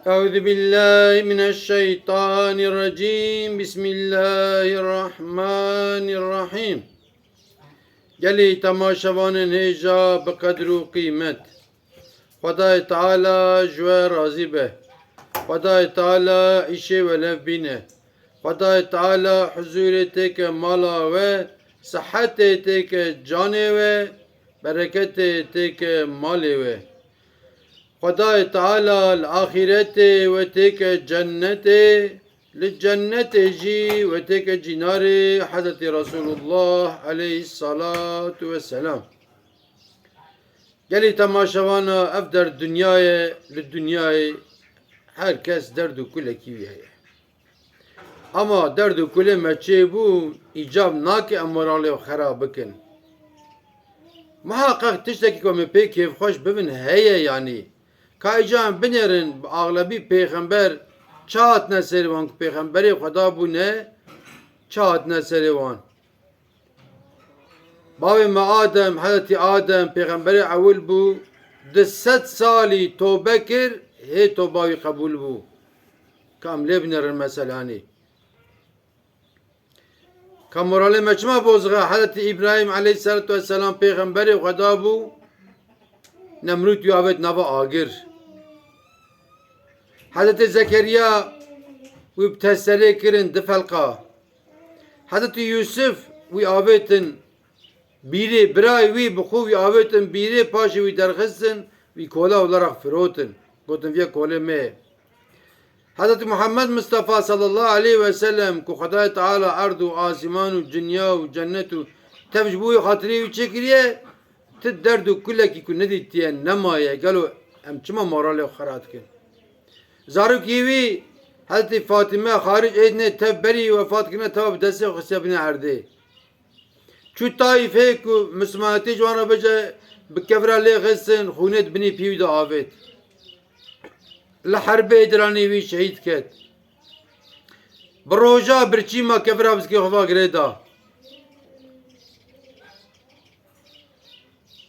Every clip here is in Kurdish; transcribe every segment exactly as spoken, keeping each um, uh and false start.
Euzu billahi mineşşeytanirracim. Bismillahirrahmanirrahim. Gelî temaşevanên hêja bi qedr û qîmet. Xwedayê Teala ji we razî be. Xwedayê Teala îşê we lev bîne. Xwedayê Teala huzûrê têke mala we, sihetê têke canê we, bereketê têke malê we. Xwedayê Teala li axîretê we têke cennetê, li cennetê jî we têke cînarê Hezretî Resulullah aleyhissalatu vesselam. Gelî temaşevana, ev derd dinya ye, li dinyayê her kes derd û kulekî wî heye. Ama derd û kulê me çêbû, îcab nake em moralê xwe xera bikin. Muheqeq tiştekî ku em ê pê kêfxweş bibin heye yanî. Ka îca em binêrin, bi axlebî pêxember çi hatine serê wan, ku pêxemberê Xweda bûne, çi hatine serê wan. Bavê me Adem, Hezretî Adem, pêxemberê ewil bû, du sed salî tobe kir, hê toba wî qebûl bû. Ka em lê binêrin meselanî. Ka moralê me çima bozixe? Hezretî Îbrahîm aleyhisselatu vesselam pêxemberê Xweda bû, Nemrûd wî avêt nava agir. Hezretî Zekeriya wî bi testerê kirin di felqa. Hezretî Yûsif wî avêtin bîrê, birayê wî bi xwe wî avêtin bîrê, paşê wî derxistin, wî kola olarak firotin. Gotin, vê kolê me ye. Hezretî Muhammed Mustafa sallallahu aleyhi ve sellem ku Xwedayê Teala erd û asîman û cinya û cennet û tev ji bo wî xatirê wî çêkiriye, ti derd û kulekî ku nedîtiye nemaye. Gelo em çima moralê xwe xera dikin? Zarokî wî Hezretî Fatîme xaric êdinê tev berî wefat kirine, teva bi destê xwe xistiye binê erdê. Çû Taîfê ku mislimanetî ji wan re bêje, bi kevira lê xistin, xûnê di binî pî wî de avêt. Li herbê diranî wî şehîd ket. Bi roja birçî ma kevira bi zikê xwe va girê da.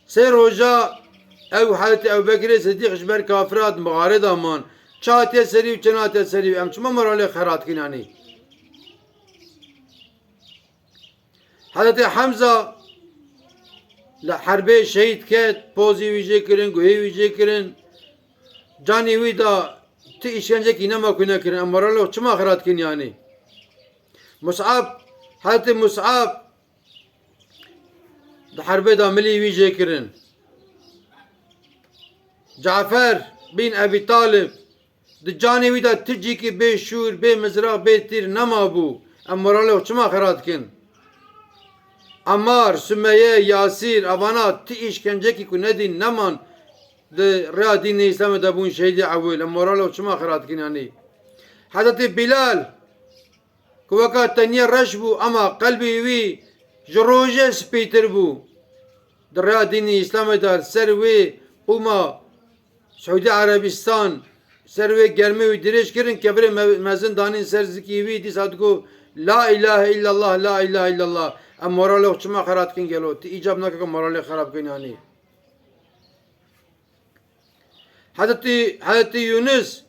Sê roja ew Hezretî Ebubekirê Sidîq ji ber kafira di mixarê de man. Çi hatiye serî û çi nehatiye serî, em çima moralê xera dikin yanî? Hezretî Hemza li herbê şehîd ket, pozî wî jê kirin, guhê wî jê kirin. Canê wî da, ti îşkencekî nema ku nekirin. Em moralê xwe çima xera dikin yanî? Mus'ab, Hezretî Mus'ab di herbê da milî wî jê kirin. Cafer bin Ebî Talib di canê wî de ti cîkî bê şûr, bê mizraq, bê tîr nema bû. Em moralê xwe çima xera dikin? Emar, Sumeye, Yasîr, evana ti îşkencekî ku nedîn neman di rêya dînê Îslamê de bûn şehîdê ewil. Em moralê xwe çima xera dikin yanî? Hezretî Bilal, ku weka teniye reş bû, ema qelbê wî ji rojê spîtir bû. Di rêya dînê Îslamê de ser wê qûma Siûdî Erebistan, ser wê germê wî dirêj kirin, kevirê me-, mezin danîn ser zikî wî, dîsa digo, La îlahe îllallah, la îlahe îllallah. Em moralê xwe çima xera dikin gelo? Ti îcab nake ku moralê xera bikin yanî? Hezretî, Hezretî Yûnis,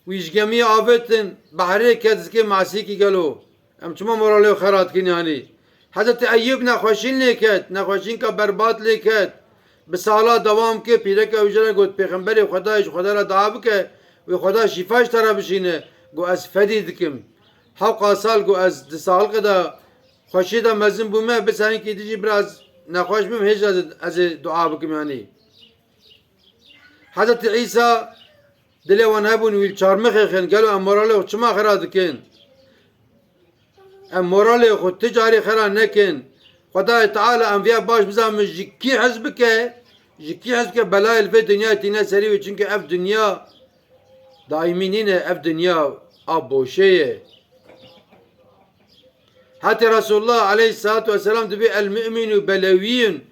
wî ji gemiyê avêtin, behrê ket zikê Masîkî gelo. Em çima moralê xwe xera dikin yanî? Hezretî Eyûb nexweşîn lê ket, nexweşînka berbat lê ket. Bi sala dewam kir, pîreke ew jê re got, Pêxemberê Xwedayê ji Xwedê re dua bike, wê Xweda şîfa ji te re bişîne. Got, Ez fedî dikim. Hewqa sal, got, ez di saxlixê de xweşiyê de mezin bûme, bisa hinkî din jî biraz nexweş bim, hêj ez, ez ê dua bikim yanî. Hezretî Îsa dilê wan hebûn, wî li çarmixê xin, gelo em moralê xwe çima xira dikin? Em moralê xwe ti carî xira nekin. Xwedayê Teala em viya baş bizanin ji kî hez bike, ji kî hez bike belayê li vê dinyayê tîne serî wê, çimkî ev dinya daîmî nîne, ev dinya a boşê ye. Hetê Resulullah aleyhissalatu vesselam dibê el mu'minu belewiyun.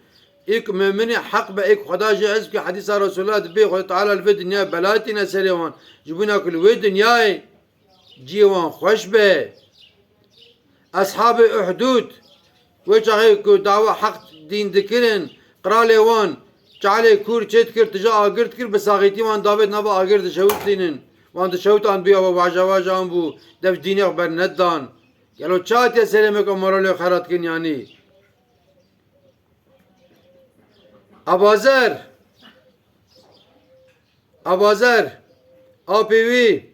Êk mu'minê heq be, êk Xweda jê hez bike, hedîsa Resulullah dibê Xweda Teala li vê dinyayê belayê tîne serê wan. Ji bona ku li wê dinyayê cihê wan xweş be. Eshabê Uhdud, wê çaxê ku dawa heq dîn dikirin, qralê wan çalê kûr çê dikir, tije agir dikir, bi saxîtî wan davêt nava agir de şewitînin. Wan di şewtan bûya we vaja vaja an bû, dev dînê xwe bernedan. Gelo çi hatiye serê me ku moralê xera dikin yanî? Abazer. Abazer. Apê wî.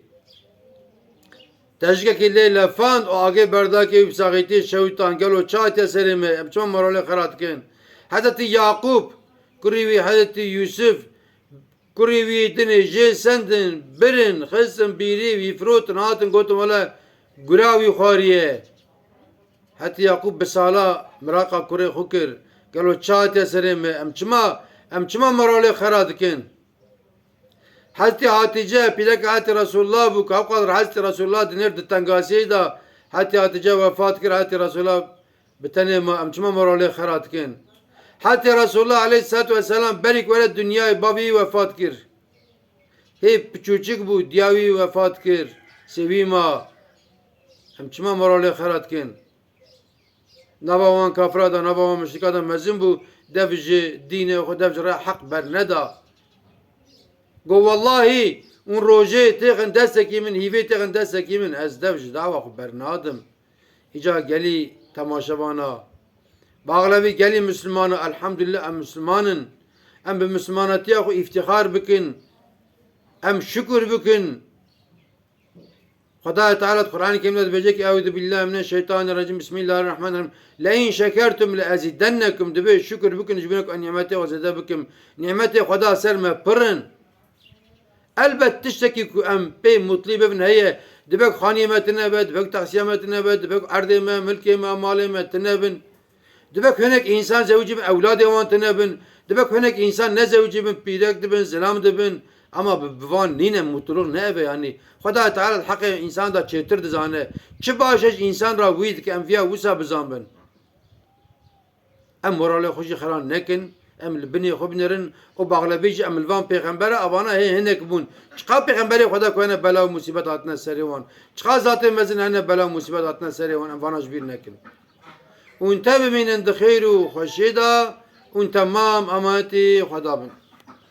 Tejikekî lê lefand û agê berdakê wî bi saxîtî şewtan. Gelo çi hatiye serê me? Em çima moralê xera dikin? Hezretî Yaqûb, kurî wî Hezretî Yûsif, kurî wî dinê jê sendin, birin, xistin bîrî wî firotin, hatin gotin, wele gura wî xwariye. Hetî Yaqûb bi sala miraqa kurê xwe kir. Gelo çi hatiye serê me? Em çima, em çima moralê xera dikin? Hezretî Hatîce, pîreka Hezretî Resulullah bû, ku hewqas Hezretî Resulullah dinêr di tengasiyê de, Hezretî Hatîce wefat kir, Hezretî Resulullah bi tenê ma, em çima moralê xera dikin? Hezretî Resulullah aleyhissalatu vesselam berî ku were dinyayê bavê wî wefat kir. Hê piçûçik bû, diya wî wefat kir, sê wî ma, em çima moralê xera dikin? Nava wan kafira da, nava wan muşrika da mezin bû, dev ji dînê xwe, dev ji rêya heq berneda. Go, wellahî, hûn rojê têxin destekî min, hîvê têxin destekî min, ez dev ji dawa xwe bernadim. Îca gelî temaşevana, baxlevî gelî Mislimana, elhamdulillah em Misliman in. Em bi Mislimanetiya xwe îftîxar bikin. Em şukur bikin. Xwedayê Teala di Qur'anê Kerîm de dibêje ki, "Euzu billahi mineşşeytanirracim, bismillahirrahmanirrahim. Le in şekertum le ezidennekum." Dibê şukur bikin, ji bîne ku em nîmetê xwe zêde bikim. Nîmetê Xweda ser me pir in. Elbet tiştekî ku em pê mutlî bibin heye. Dibe ku xaniyê me tune be, dibe ku taksiya me tune be, dibe ku erdê me, milkê me, malê me tune bin. Dibe ku hinek însan zewicî bin, ewladê wan tune bin. Dibe ku hinek însan nezewicî bin, pîrek dibin, zilam dibin. Ama bi, bi van nîne, mutluluk ne ev e yanî. Xwedayê Teala di heqê însan de çêtir dizane. Çi baş e ji însan re wî dike, em viya wisa bizanbin. Em moralê xwe jî xera nekin, em li binê xwe binêrin û baxlevî jî em li van pêxembera, evana hê hinek bûn. Çiqa pêxemberê Xweda ku hene bela û musîbet hatine serê wan. Çiqa zatê mezin hene bela û musîbet hatine serê wan, em vana ji bîr nekin. Hûn te bimînin di xêr û xweşiyê de, hûn temam emanetî Xweda bin.